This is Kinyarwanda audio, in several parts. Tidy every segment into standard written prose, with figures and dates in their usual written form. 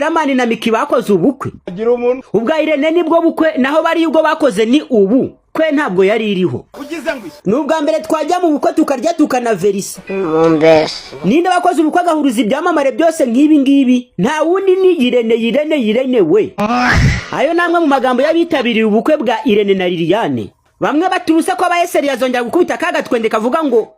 Riderman na Miki bakoze ubukwe. Ubwa Irene nibwo bukwe, naho bari ubwo bakoze ni ubu kwe ntabwo yari iriho. Ni ubwa mbere twajya mu bukwe tukarya tukanaverisa. Ninde wakoze ubukwe agahuruza ibyamamare byose nk'ibi ngibi? Nta wundi, ni Irene, Irene, Irene we. Ayo ni amwe mu magambo y'abitabiriye ubukwe bwa Irene na Liliane. Bamwe baturuse ko abayeseri yazongera gukubita ka gatwende kavuga ngo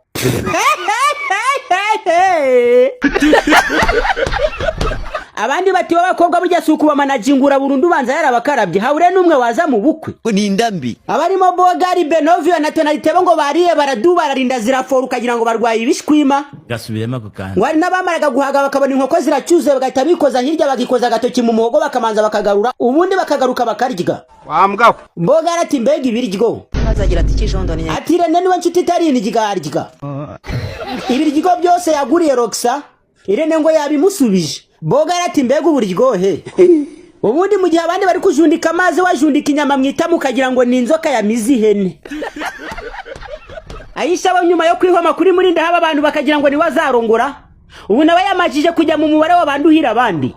abandi bati b'abakobwa burya si ukubamanajingura burundu, ubanza yarabakarabye, habure n'umwe waza mu bukwe. Ni indambi. Abarimo Bogari, Benovio na Tonalitebo ngo bariye baraduba, zirafora ukagira ngo barwaye ibishwima. Gasubiremo ako kantu. Ngo hari n'abamaraga guhaga bakabona inkoko ziracyuzuye, bagahita bikoza hirya, bakikoza agatoki mu muhogo, bakamanza bakagarura, ubundi bakagaruka bakarya. Bogari ati: "Mbega ibiryo!" Azagira ati ikijondoni. Ati: "Irene niwe nshuti itari indyarya." Ibiryo byose yaguriye Roxa, Irene ngo yabimusubije. Bogari ati: "Mbega uburyohe!" Ubundi mu gihe abandi bari kujundika amazi, wajundika inyama mu itama ukagira ngo ni inzoka yamize ihene. Ayisha we nyuma yo kwihoma kuri Murinda haba abantu bakagira ngo niwe azarongora, ubu nawe yamajije kujya mu mubare w'abanduhira abandi,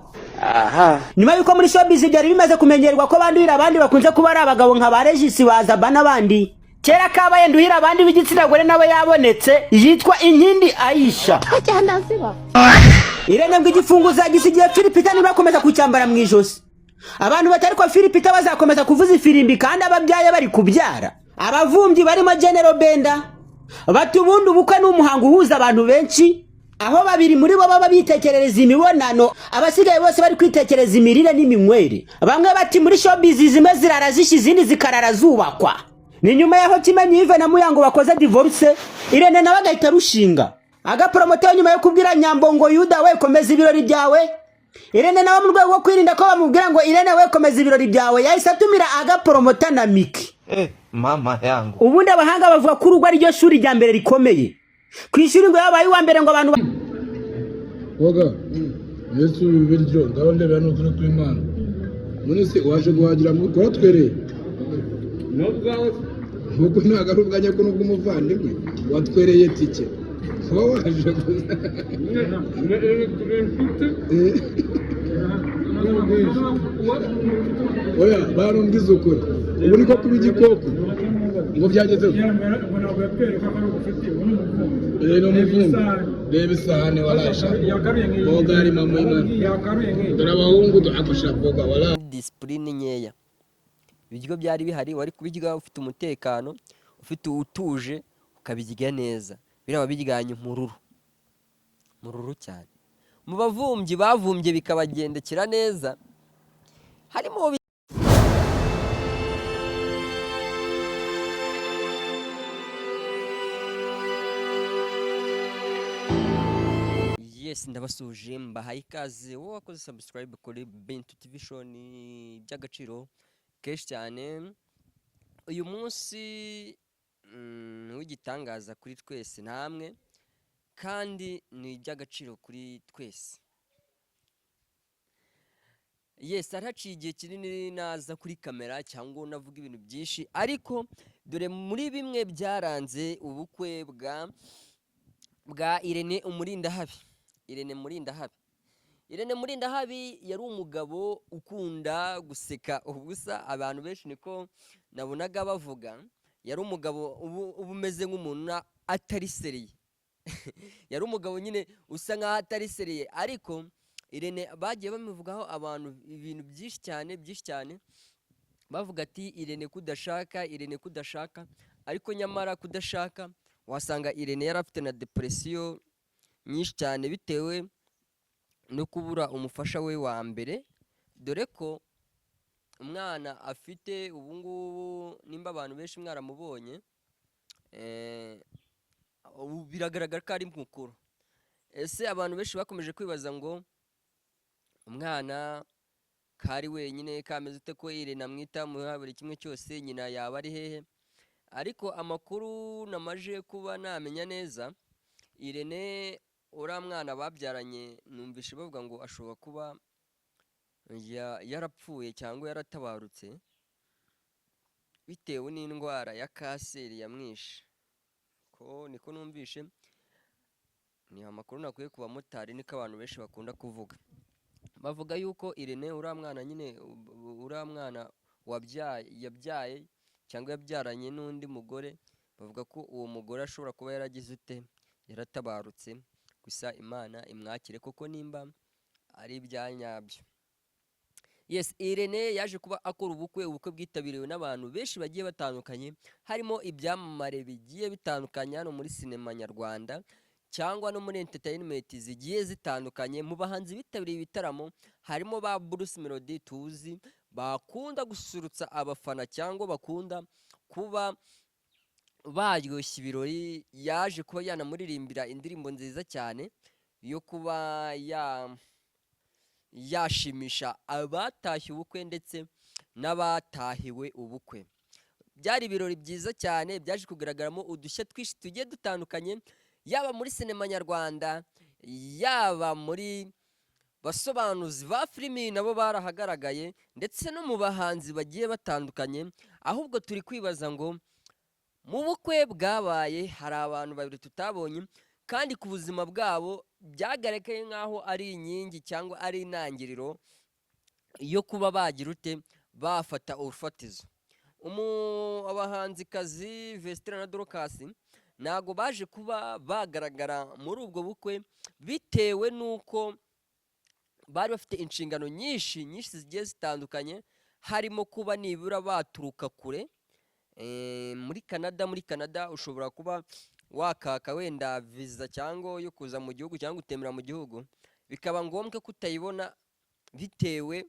nyuma y'uko muri showbiz byari bimaze kumenyerwa ko banduhira abandi bakunze kuba ari abagabo nka ba Regis, Bazaba n'abandi. Kera kabaye, nduhira abandi b'igitsina gore nawe yabonetse, yitwa Inkindi Ayisha. Irene ngo igifunguzo yagisigiye Philipita, niba akomeza kucyambara mu ijosi. Abantu batari ko Philipita bazakomeza kuvuza ifirimbi kandi ababyaye bari kubyara. Abavumbyi barimo General Benda bati: "Ubundi ubukwe ni umuhango uhuza abantu benshi, aho babiri muri bo baba bitekerereza imibonano, abasigaye bose bari kwitekereza imirire n'iminywere." Bamwe bati: "Muri showbiz zimwe zirara zishya, izindi zikarara zubakwa." Ni nyuma y'aho Kimenyi Yves na Muyango bakoze divorce, Irene nawe agahita arushinga agapromoteur nyuma yo kubwira Nyambo ngo: "Yuda we, komeza ibirori byawe." Irene nawe mu rwego rwo kwirinda ko bamubwira ngo: "Irene we, komeza ibirori byawe," yahise atumira agapromota na Miki. Mama yangu. Ubundi abahanga bavuga ko urugo ariryo shuri rya mbere rikomeye ku ishuri, ngo yabaye uwa mbere ngo abantu Woga Yesu, ibi biryo ngaho ndebera, ni ukuri kw'Imana. None se waje guhagira mu kuratwereye nkuko ntabwo ari ubwanjye, ko n'ubw'umuvandimwe watwereye tike kuba waje gusa. Oya, barumbwiza ukuri, ubu niko kuba igikoko ngo byagezeho. Ni umuvumbi, reba isahani warasha boga ari mama y'Imana. Dore abahungu afasha boga wala. Discipline nkeya. Ibiryo byari bihari, wari kubirya ufite umutekano, ufite utuje, ukabirya neza. Biriya biryanye umururu mururu cyane. Mu bavumbyi bavumbye bikabagendekera neza harimo Yes, ndabasuje, mbahaye ikaze. Wowe wakoze subscribe kuri Bintu TV Show, ni iby'agaciro kenshi cyane. Uyu munsi ni uw'igitangaza kuri twese namwe, kandi ni iby'agaciro kuri twese. Yes, hari haciye igihe kinini naza kuri kamera cyangwa navuga ibintu byinshi, ariko dore muri bimwe byaranze ubukwe bwa Irene Umurindahabi. Irene Murindahabi, Irene Murindahabi yari umugabo ukunda guseka ubusa, abantu benshi niko nabonaga bavuga. Yari umugabo uba umeze nk'umuntu atari sérieux, yari umugabo nyine usa nkaho atari sérieux. Ariko Irene bagiye bamuvugaho abantu ibintu byinshi cyane, byinshi cyane, bavuga ati: "Irene kudashaka, Irene kudashaka." Ariko nyamara kudashaka, wasanga Irene yari afite na depression nyinshi cyane bitewe no kubura umufasha we wa mbere, dore ko umwana afite ubu ngubu, nimba abantu benshi mwaramubonye, ubu biragaragara ko ari mukuru. Ese abantu benshi bakomeje kwibaza ngo umwana kari wenyine kameze ute, ko Irene amwita muha buri kimwe cyose, nyina yaba ari hehe? Ariko amakuru namaje kuba namenya neza, Irene uriya mwana babyaranye, numvishe bavuga ngo ashobora kuba yarapfuye cyangwa yaratabarutse bitewe n'indwara ya kanseri yamwishe, ko niko numvishe. Ni amakuru nakuye ku bamotari, niko abantu benshi bakunda kuvuga. Bavuga yuko Irene, uriya mwana nyine, uriya mwana wabyaye, yabyaye cyangwa yabyaranye n'undi mugore, bavuga ko uwo mugore ashobora kuba yaragize ute, yaratabarutse. Gusa Imana imwakire koko nimba ari ibya nyabyo. Yes, Irene yaje kuba akora ubukwe, ubukwe bwitabiriwe n'abantu benshi bagiye batandukanye, harimo ibyamamare bigiye bitandukanye hano muri sinema nyarwanda cyangwa no muri entertainment zigiye zitandukanye. Mu bahanzi bitabiriye ibitaramo harimo ba Bruce Melody tuzi bakunda gususurutsa abafana cyangwa bakunda kuba baryoshya ibirori. Yaje kuba yanamuririmbira indirimbo nziza cyane yo kuba yashimisha abatashye ubukwe ndetse n'abatahiwe ubukwe. Byari ibirori byiza cyane byaje kugaragaramo udushya twinshi tugiye dutandukanye, yaba muri sinema nyarwanda, yaba muri basobanuzi ba filimi nabo barahagaragaye, ndetse no mu bahanzi bagiye batandukanye. Ahubwo turi kwibaza ngo mu bukwe bwabaye hari abantu babiri tutabonye, kandi ku buzima bwabo byagaragaye nk'aho ari inkingi cyangwa ari intangiriro yo kuba bagira ute, bafata urufatizo. Abahanzikazi Vestine na Dorcas ntabwo baje kuba bagaragara muri ubwo bukwe bitewe n'uko bari bafite inshingano nyinshi nyinshi zigiye zitandukanye, harimo kuba nibura baturuka kure muri Canada. Muri Canada ushobora kuba wakaka wenda viza cyangwa yo kuza mu gihugu cyangwa gutembera mu gihugu, bikaba ngombwa ko utayibona bitewe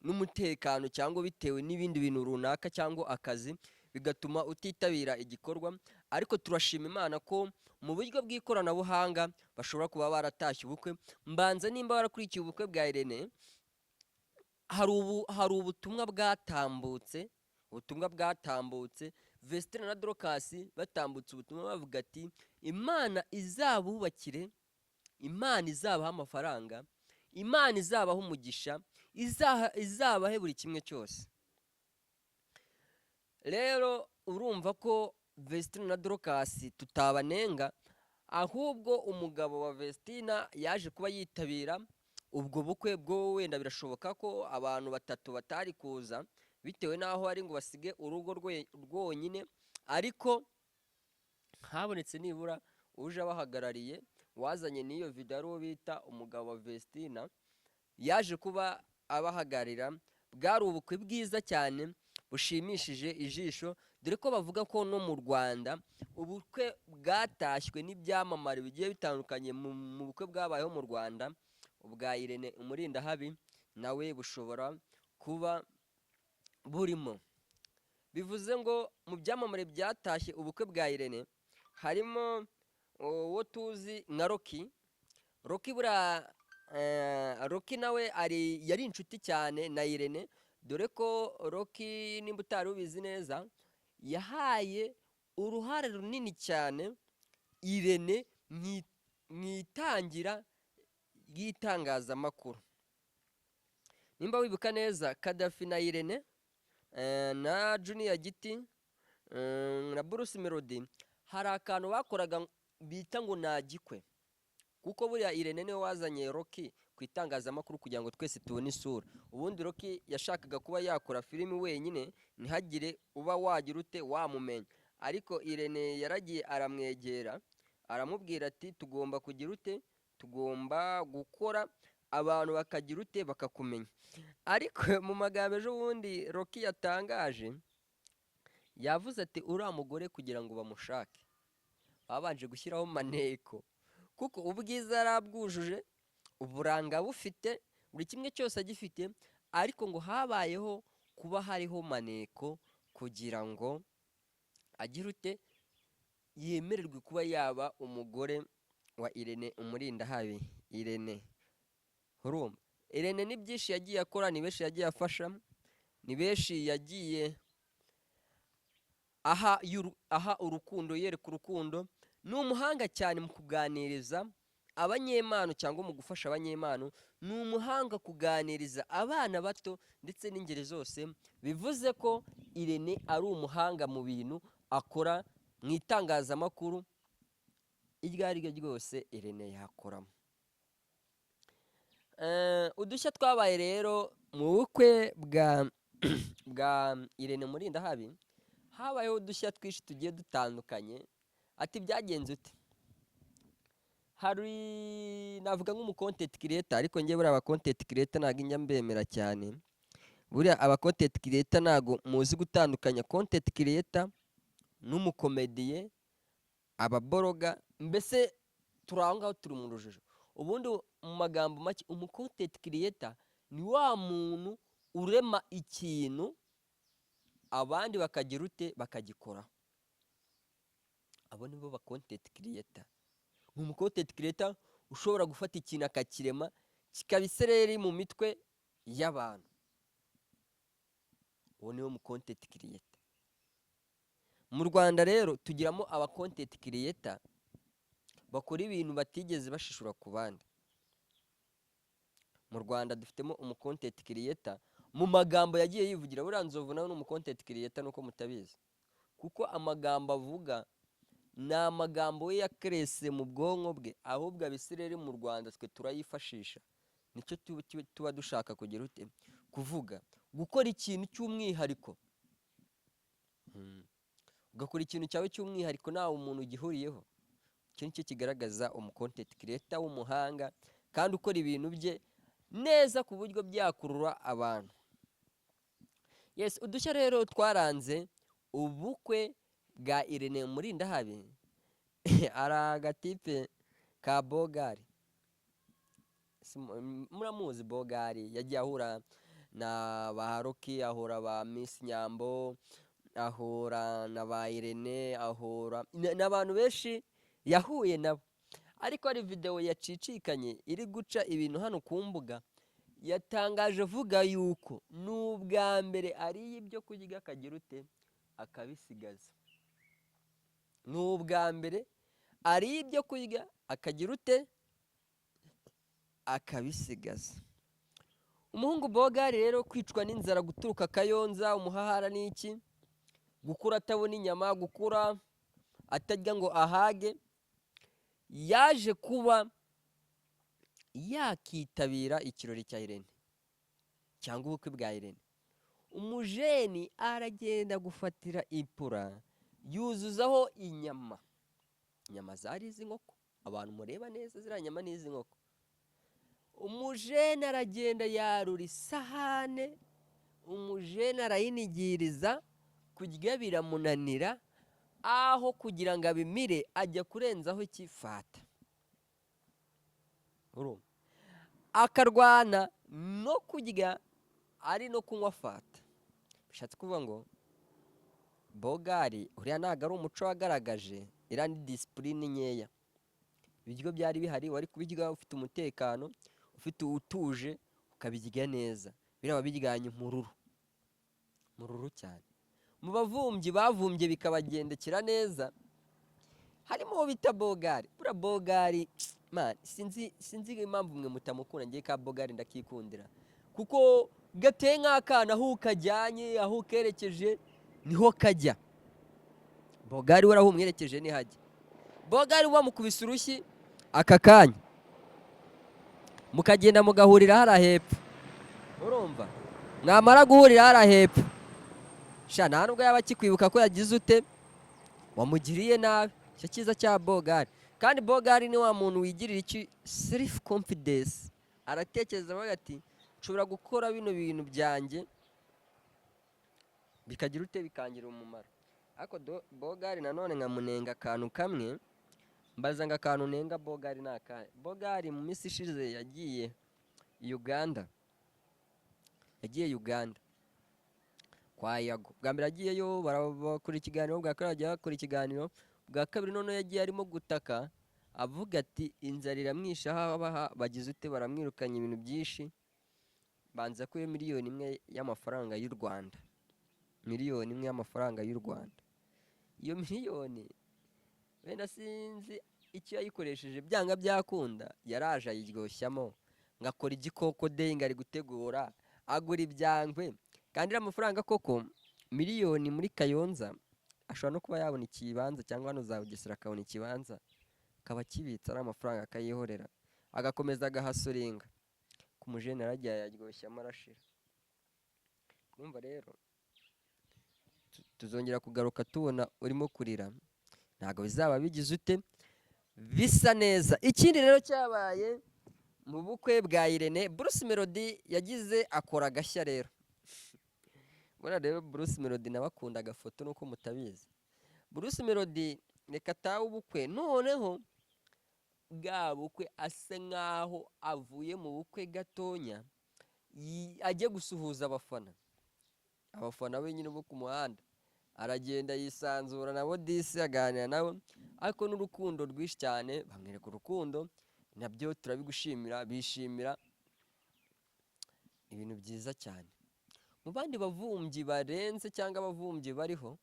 n'umutekano cyangwa bitewe n'ibindi bintu runaka cyangwa akazi, bigatuma utitabira igikorwa. Ariko turashima Imana ko mu buryo bw'ikoranabuhanga bashobora kuba baratashye ubukwe. Mbanza nimba warakurikiye ubukwe bwa Irene, hari ubutumwa bwatambutse, ubutumwa bwatambutse, Vestine na Dorcas batambutse ubutumwa bavuga ati: "Imana izabubakire, Imana izabaha amafaranga, Imana izabaha umugisha, izabahe buri kimwe cyose." Rero urumva ko Vestine na Dorcas tutabanenga, ahubwo umugabo wa Vestina yaje kuba yitabira ubwo bukwe bwo wenda birashoboka ko abantu batatu batari kuza bitewe n'aho ari ngo basige urugo rwe rwonyine, ariko habonetse nibura uje abahagarariye, wazanye n'iyo video, ari uwo bita umugabo wa Vestina, yaje kuba abahagararira. Bwari ubukwe bwiza cyane bushimishije ijisho, dore ko bavuga ko no mu Rwanda ubukwe bwatashywe n'ibyamamare bigiye bitandukanye. Mu bukwe bwabayeho mu Rwanda, ubwa Irene Umurindahabi nawe bushobora kuba burimo. Bivuze ngo mu byamamare byatashye ubukwe bwa Irene harimo uwo tuzi nka Rocky. Rocky buriya, Rocky nawe ari yari inshuti cyane na Irene, dore ko Rocky, nimba utari ubizi neza, yahaye uruhare runini cyane Irene mu itangira ry'itangazamakuru. Nimba wibuka neza, Kadafi na Irene na Junior Giti na Bruce Melody, hari akantu bakoraga bita ngo nagikwe, kuko buriya Irene niwe wazanye Rocky ku itangazamakuru kugira ngo twese tubone isura. Ubundi Rocky yashakaga kuba yakora filimi wenyine, ntihagire uba wagira ute wamumenya, ariko Irene yaragiye aramwegera, aramubwira ati: "Tugomba kugira ute, tugomba gukora abantu bakagira ute, bakakumenya." Ariko mu magambo ejo bundi Rocky yatangaje, yavuze ati: "Uriya mugore kugira ngo bamushake babanje gushyiraho maneko, kuko ubwiza yarabwujuje, uburanga bufite, buri kimwe cyose agifite, ariko ngo habayeho kuba hariho maneko kugira ngo agire ute, yemererwe kuba yaba umugore wa Irene Umurindahabi." Irene, urumva Irene ni byinshi yagiye akora, ni benshi yagiye afasha, ni benshi yagiye aha urukundo, yereka urukundo. Ni umuhanga cyane mu kuganiriza abanyempano cyangwa mu gufasha abanyempano, ni umuhanga kuganiriza abana bato ndetse n'ingeri zose. Bivuze ko Irene ari umuhanga mu bintu akora mu itangazamakuru iryo ari ryo ryose Irene yakoramo. Udushya twabaye rero mu bukwe bwa Irene Murindahabi, habayeho udushya twinshi tugiye dutandukanye. Ati byagenze ute? Hari navuga nk'umu content creator, ariko njye buriya aba content creator ntabwo njya mbemera cyane. Buriya aba content creator ntabwo muzi gutandukanya content creator n'umukomediye, aba blogger, mbese turi aho ngaho, turi mu rujijo. Ubundi mu magambo make, umu content creator ni wa muntu urema ikintu, abandi bakagira ute? Bakagikoraho. Abo nibo ba content creator. Ni umu content creator ushobora gufata ikintu akakirema kikaba isereri mu mitwe y'abantu. Uwo niwo mu content creator. Mu Rwanda rero tugiramo aba content creator bakora ibintu batigeze bashishura ku bandi. Mu Rwanda dufitemo umu content creator, mu magambo yagiye yivugira. Buriya Nzovu nawe ni umu content creator, nuko mutabizi, kuko amagambo avuga ni amagambo we yakerese mu bwonko bwe, ahubwo abisireri mu Rwanda twe turayifashisha. Nicyo tuba dushaka kugira ute? Kuvuga, gukora ikintu cy'umwihariko. Ugakora ikintu cyawe cy'umwihariko, ntawe umuntu ugihuriyeho. Icyo nicyo kigaragaza umu content creator w'umuhanga kandi ukora ibintu bye neza ku buryo byakurura abantu. Yes, udushya rero twaranze ubukwe bwa Irene Murindahabi, hari agatipe ka Bogari. Muramuzi Bogari, yagiye ahura na ba Roki, ahura ba Miss Nyambo, ahura na ba Irene, ahura n'abantu benshi yahuye nabo. Ariko hari videwo yacicikanye iri guca ibintu hano ku mbuga, yatangaje avuga yuko ni ubwa mbere ariye ibyo kurya akagira ute? Akabisigaza. Ni ubwa mbere ariye ibyo kurya akagira ute? Akabisigaza. Umuhungu Bogari rero, kwicwa n'inzara, guturuka Kayonza, umuhahara n'iki, gukura atabona inyama, gukura atarya ngo ahage, yaje kuba yakitabira ikirori cya Irene cyangwa ubukwe bwa Irene. Umujeni aragenda gufatira ipura, yuzuzaho inyama. Inyama zari iz'inkoko, abantu mureba neza, ziriya nyama ni iz'inkoko. Umujene aragenda yarura isahane, umujene arayinigiriza, kurya biramunanira. Aho kugira ngo abimire, ajya kurenzaho ikifata. Urumva akarwana no kurya ari no kunywa fanta. Bishatse kuvuga ngo Bogari uriya ntabwo ari umuco wagaragaje, iriya ni discipline nkeya. Ibiryo byari bihari, wari kubirya ufite umutekano, ufite utuje, ukabirya neza. Biriya wabiryanye umururu, mururu cyane. Mu bavumbyi bavumbye bikabagendekera neza harimo uwo bita Bogari. Buriya Bogari, man, sinzi impamvu mwe mutamukunda. Ngiye ka Bogari ndakikundira kuko gateye nk'akana, aho ukajyanye, aho ukerekeje niho kajya. Bogari we aho umwerekeje nihajya. Bogari wamukubise urushyi aka kanya, mukagenda mugahurira hariya hepfo, urumva mwamara guhurira hariya hepfo, sha, nta nubwo yaba akikwibuka ko yagize ute, wamugiriye nabi. Icyo cyiza cya Bogari. Kandi Bogari ni wa muntu wigirira iki? Self confidence. Aratekereza avuga ati nshobora gukora bino bintu byanjye bikagira ute? Bikangira umumaro. Ariko Bogari nanone nkamunenga akantu kamwe. Mbaza ngo akantu nenga Bogari ni akahe? Bogari mu minsi ishize yagiye Uganda, yagiye Uganda kwa Yago. Bwa mbere agiyeyo bakora ikiganiro, bwa kabiri bajya bakora ikiganiro, bwa kabiri noneho yagiye arimo gutaka avuga ati inzara iramwishe, aho abaha bagize ute? Baramwirukanye, ibintu byinshi. Banza ko iyo 1 miliyoni y'amafaranga y'u Rwanda, 1 miliyoni y'amafaranga y'u Rwanda, iyo miliyoni wenda sinzi icyo yayikoresheje. Byanga byakunda yaraje ayiryoshyamo ngo akora igikoko day, ngo ari gutegura, agura ibyangwe. Kandi iriya mafaranga koko, miliyoni muri Kayonza ashobora no kuba yabona ikibanza, cyangwa hano za Bugesera akabona ikibanza, akaba akibitse ari amafaranga, akayihorera, agakomeza agahasoringa. Ku mujene yaragiye ayaryoshya arashira. Urumva rero tuzongera kugaruka tubona urimo kurira, ntabwo bizaba bigize ute, bisa neza. Ikindi rero cyabaye mu bukwe bwa Irene, Bruce Melody yagize akora agashya rero. Buriya rero Bruce Melody nawe akunda agafoto nuko mutabizi. Bruce Melody reka atahe ubukwe, noneho bwa bukwe asa nkaho avuye mu bukwe gatonya, ajye gusuhuza abafana, abafana be nyine bo ku muhanda. Aragenda yisanzura nabo disi, aganira nabo, ariko n'urukundo rwinshi cyane, bamwereka urukundo, nabyo turabigushimira, bishimira ibintu byiza cyane. Mu bandi bavumbyi barenze cyangwa abavumbyi bariho,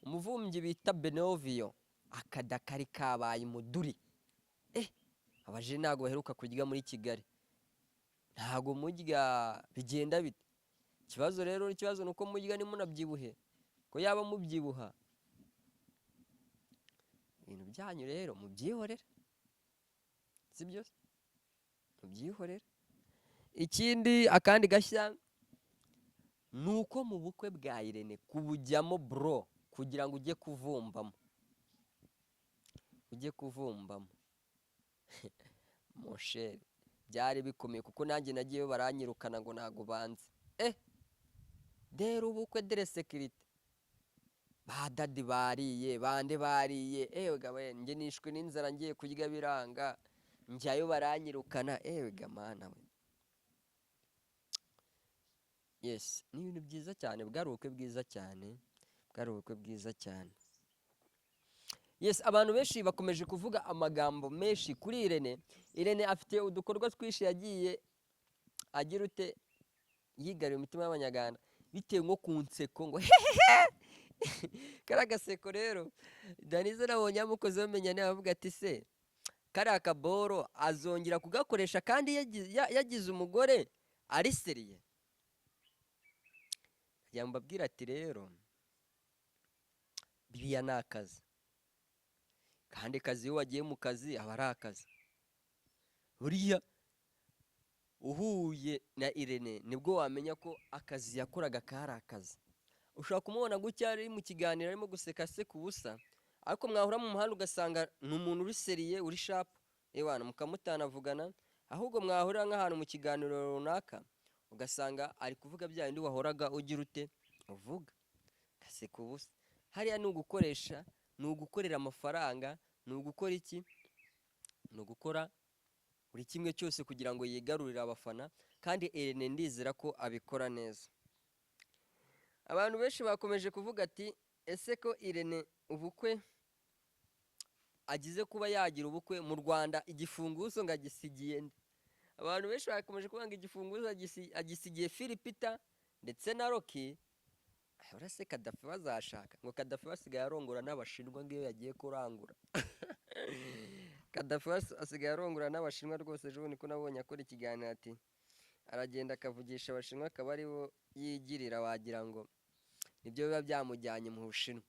umuvumbyi bita Benovio, akada kari kabaye umuduri. Abaje ntabwo baheruka kurya muri Kigali, ntabwo murya, bigenda bite? Ikibazo rero, ikibazo ni uko murya ntimunabyibuhe, ko yaba mubyibuha. Ibintu byanyu rero mubyihorere, sibyo? Mubyihorere. Ikindi, akandi gashya ni uko mu bukwe bwa Irene kubujyamo bro, kugira ngo ujye kuvumbamo, ujye kuvumbamo mon cher, byari bikomeye, kuko nanjye nagiyeyo baranyirukana ngo ntago banze. Dore ubukwe, dore sécurité, ba daddy bariye, bande bariye, ewe gawe, njye nishwe n'inzara, ngiye kurya biranga, njyayo baranyirukana, ewe ga mana we. Yes, ni ibintu byiza cyane, bwari ubukwe bwiza cyane, bwari ubukwe bwiza cyane. Yes, abantu benshi bakomeje kuvuga amagambo menshi kuri Irene. Irene afite udukorwa twinshi yagiye agira ute, yigaruriye imitima y'Abanyarwanda bitewe nko ku nseko, ngo hehehe. Kariya gaseko rero Danizo nabonye yamukoze, bamenya niba avuga ati: "Se kariya kaboro azongera kugakoresha kandi yagize umugore ari sérieux?" Mbabwira ati rero biriya ni akazi, kandi kazi iyo wagiye mu kazi aba ari akazi. Buriya uhuye na Irene nibwo wamenya ko akazi yakoraga kari akazi. Ushobora kumubona gutya ari mu kiganiro arimo guseka aseka ubusa, ariko mwahura mu muhanda ugasanga ni umuntu uri sérieux, uri sharp, ewana mukamutanavugana. Ahubwo mwahurira nk'ahantu mu kiganiro runaka ugasanga ari kuvuga bya bindi wahoraga ugira ute, uvuga, gaseka ubusa. Hariya ni ugukoresha, ni ugukorera amafaranga, ni ugukora iki, ni ugukora buri kimwe cyose kugira ngo yigarurire abafana, kandi Irene ndizera ko abikora neza. Abantu benshi bakomeje kuvuga ati: "Ese ko Irene ubukwe agize kuba yagira ubukwe mu Rwanda, igifunguzo ngo agisigiye nde?" Abantu benshi bakomeje kuvuga ngo igifunguzo agisigiye Philpeter ndetse na Rocky. Urase Kadafi bazashaka, ngo Kadafi basigaye arongora n'Abashinwa, ngo iyo yagiye kurangura Kadafi asigaye arongora n'Abashinwa rwose. Ejo bundi ko nabonye akora ikiganiro ati aragenda akavugisha Abashinwa akaba aribo yigirira, wagira ngo nibyo biba byamujyanye mu Bushinwa.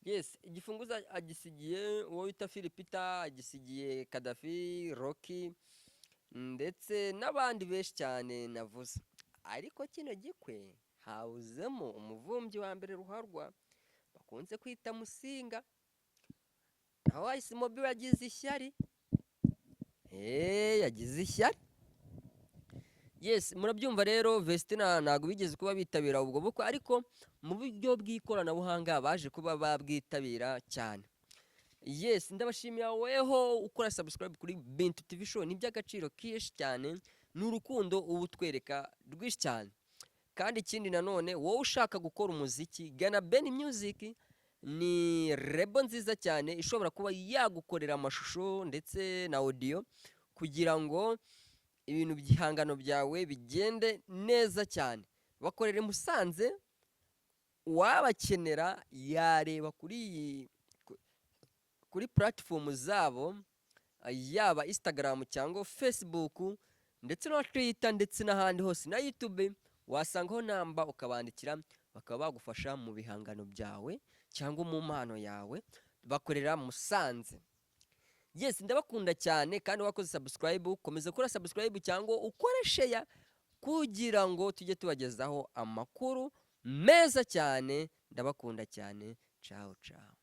Yes, igifunguzo agisigiye uwo bita Philpeter, agisigiye Kadafi, Rocky ndetse n'abandi benshi cyane navuze. Ariko kino gikwe habuzemo umuvumbyi wa mbere ruharwa bakunze kwita Musinga, naho Ice Mobi yagize ishyari, yagize ishyari. Yes, murabyumva rero, Vestina ntabwo bigeze kuba bitabira ubwo bukwe, ariko mu buryo bw'ikoranabuhanga baje kuba babwitabira cyane. Yes, ndabashimira weho ukora subscribe kuri Bintu TV Show, ni iby'agaciro kenshi cyane, ni urukundo uba utwereka rwinshi cyane. Kandi ikindi nanone, wowe ushaka gukora umuziki, gana Ben Music, ni label nziza cyane ishobora kuba yagukorera amashusho ndetse na audio kugira ngo ibintu by'ihangano byawe bigende neza cyane. Bakorera i Musanze, uwabakenera yareba kuri iyi kuri platform zabo, yaba Instagram cyangwa Facebook ndetse na Twitter ndetse n'ahandi hose na YouTube, wasangaho namba ukabandikira bakaba bagufasha mu bihangano byawe cyangwa mu mpano yawe. Bakorera Musanze. Yes, ndabakunda cyane. Kandi wakoze subscribe, komeza gukora subscribe cyangwa ukore share kugira ngo tujye tubagezaho amakuru meza cyane. Ndabakunda cyane. Ciao ciao.